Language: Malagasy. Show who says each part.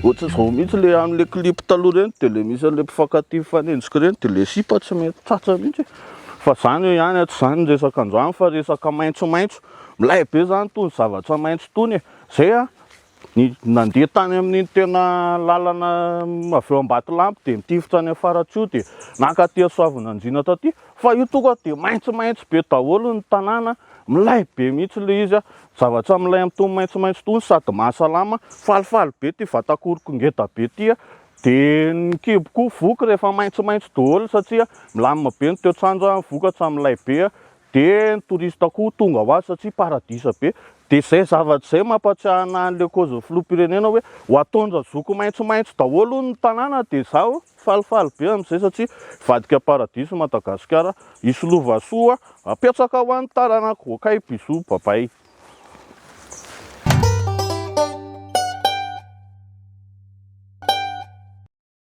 Speaker 1: Ohatran'izao mihitsy le amin'le clip taloha ireny de le misy an'le mpifankatia mifanenjika ireny de le sipa tsy mety tratra mihitsy e. Fa zany eo ihany a, tsy zany ny resaka androany fa resaka maitsomaitso. Milay be zany itony zavatra maitso itony e. Zay a, ny nandeha tany amin'iny tena lalana avy eo Ambatolampy de nitifitra any Faratsiho de nankaty Soavinandriana taty fa io tonga de maitsomaitso be daholo ny tanàna, milay be mihitsy le izy a. Zavatra milay amin'itony maitsomaitso itony sady mahasalama, falifaly be ity vatakoriko ngeda be ity a, de ny kibo koa voky rehefa maitsomaitso daholo satria milamina be ny toetr'andro a, vokatra milay be a, de ny touriste koa tonga ho azy satria paradisa be, de zay zavatra zay mampatsiahy anahy an'le cause filoham-pirenena hoe ho ataon-drazoky maitsomaitso daholo hono ny tanàna de zaho falifaly be amin'izay satria hivadika paradisa Madagasikara, hisy lova soa apetraka ho an'ny taranako, okay bisous, babay.